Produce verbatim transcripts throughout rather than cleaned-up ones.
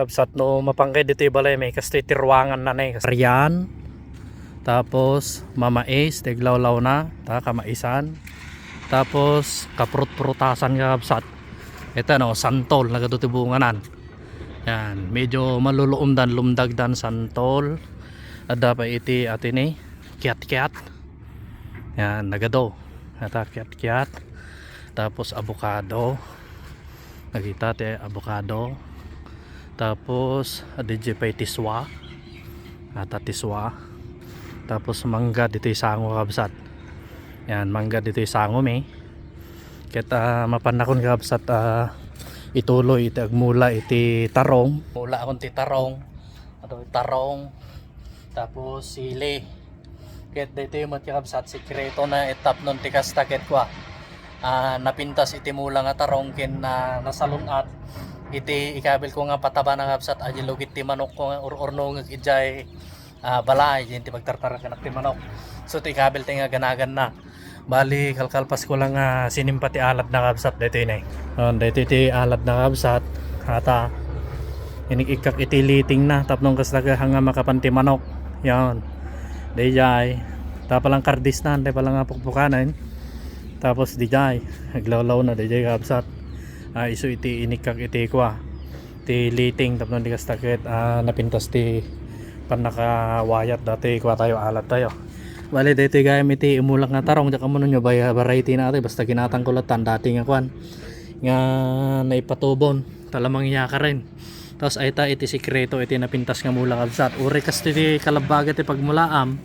Kabsat, no mapanggay ditoy balay, may kastoy ti ruanganna ne. Riyan. Tapos, mamais, ti aglawlawna, ta, kamaisan. Tapos, kaprut-prutasan nga kabsat. Ita, no, santol, nagadu ti bunganan. Yan, medyo maluluomdan, lumdagdan, santol. Adda pay iti atini, kiat-kiat. Yan, nagadu. Ata, kiat-kiat. Tapos, abukado. Nagita ti abukado. Tapos, adda pay tiswa. Ata tiswa. Tapos, mangga ditoy sango, kabsat. Yan, mangga ditoy sango mi. Ket, ah, mapannakon, kabsat, ah, ituloy iti agmula iti tarong. Mula akon ti tarong. Ato, tarong. Tapos, sili. Ket daytoy met, kakabsat, sikreto na tapnon ti kasta ket kua, ah, napintas iti mula nga tarong ken, ah, nasalun-at iti ikabil ko nga pataba na, kabsat, a di lugit ti manok ko nga ur-urnongek idiay, ah, balay, diay ti pagtartarakenak ti manok. So, ti ikabil ti nga ganaganna. Bali, kalkalpas ko lang nga sinimpa ti alad na, kabsat, daytoy ne. Yon, daytoy ti alad na, kabsat. Ata, inik-ikkak iti liting na, tapno kasta ket haan nga makapan ti manok. Yon. Dayjay. Ta palang kardis na, dayjay palang nga pukpukanen. Tapos dayjay, aglawlaw na dayjay, kabsat. Ah, isu iti inikkak iti kua, ti liting, tapno di kasta ket, ah, napintas ti pannakawayat daytoy kua tayo, alad tayo. Bali, daytoy gayam iti imulak nga tarong, diak ammo no ania bay-, variety na atoy, basta ginatang ko latta, daytoy nga kuan, nga naipatubon, ta la mangyakaren. Tapos, ay ta iti sikreto, iti napintas nga mula, kabsat. Uray kastoy ti kalabbaga ti pagmulaam,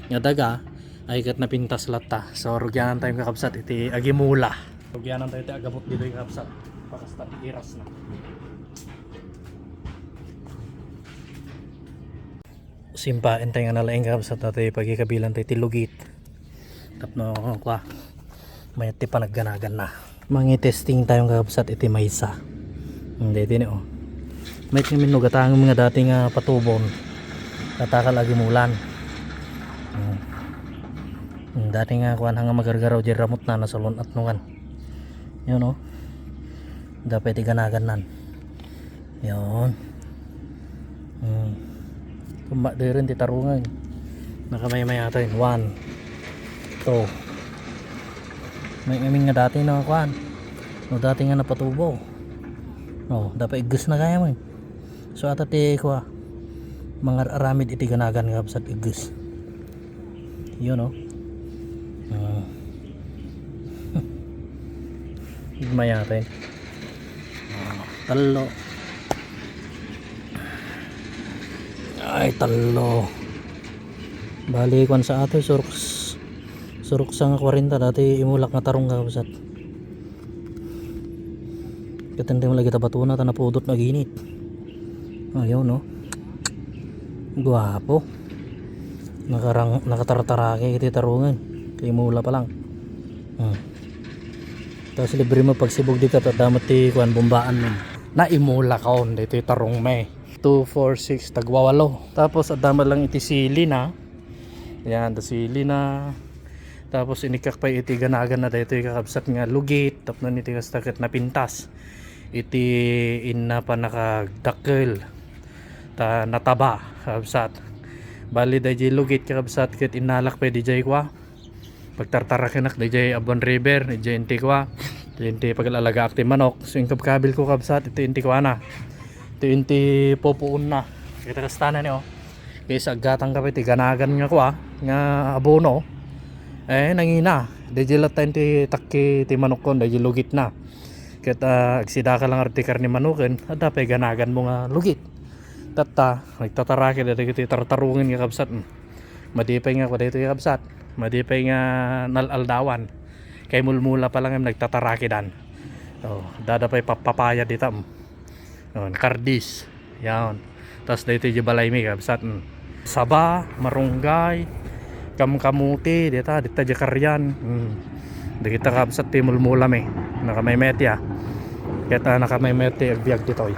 nga daga, ay ket napintas latta. So, rugianan tayo, kakabsat, iti agimula. Rugianan tayo ti agabot ditoy, kabsat. Pakasta ti iras na. Simpaen tayo nga nalaing, kabsat, daytoy pagikabilan tayo ti lugit. Tapno, kua, mayat ti panagganagan na. Mangi-testing tayo, kabsat, iti maysa. Hmm, daytoy ni, oh. Mayat ngamin no gatangem nga daytoy nga patubon. Tatakal agimulan. Hmm. Hmm, daytoy nga kuan, haan nga magargaraw diay ramut na, nasalun-at no kan. Yun, oh. Daytoy ti ganagannan. Yon. Hmm. Kumba, daytoy ti tarungan. Nakamaymayat tayo. One. Two. Mayat ngamin nga daytoy no kuan. No, daytoy nga napatubo. Oh, daytoy igges na gayam. So, ata ti kua, mangar-aramid iti ganagan nga kabsat igges. Yun, oh. Ah. Mayat tayo. Ah, tallo. Ay, tallo. Bali, kuan sa ato, surok s-, surok sa nga kwarenta, daytoy imulak nga tarong, kabsat. Katendem lagi ta batona, ta napudot na ginit. Ayaw, no? Guapo. Nakarang-, nakatartarake iti tarungan. Kay mula pa lang. Hmm. Tapos libre mo pagsibog dito, ta damo ti kuan, bumbaan mo. Naimula kaon dito tarong me. Two, four, six, tagwawalo. Tapos adda met lang iti sili na. Yan, da sili na. Tapos inikkak pay iti ganagan na daytoy, kakabsat, nga lugit, tapno iti kasta ket napintas iti inna pannakadakkel. Ta nataba, kakabsat. Bali, dayjay lugit, kakabsat, ket innalak pay dayjay kua. Pagtartarakenak dayjay Abuan River, dayjay inti kua. Dayjay inti pag-alagaak ti manok. So, inkabkabil ko, kabsat, iti inti kuana. Iti inti pupuonna. Kita kastana ni, oh. Kaysa aggatang ka pay ti ganagan nga kua, nga abono. Eh, nangina. Dayjay latta inti takki ti manukkon, dayjay lugit na. Ket, ah, agsidaka lang ti karne manuken, adda pay ganagan mo nga lugit. Tatta, nagtatarakid dagiti tartarungen nga kabsat. Madi pay nga, kuan daytoy, kabsat. Madi pay nga nal-aldawan. Kay mulmula pa lang, em, nagtatarakidan. Oh, dada pay pappapaya dita, em. Oh, kardis. Yaon. Tas daytoy di balay mi, kabsat. Mm. Saba, marunggay, kamkamuti, dita, dita di karian. Mm. Dagita, kabsat, ti mulmula mi. Nakamaymayat ya. Ket, ah, nakamaymayat ti agbiag ditoy.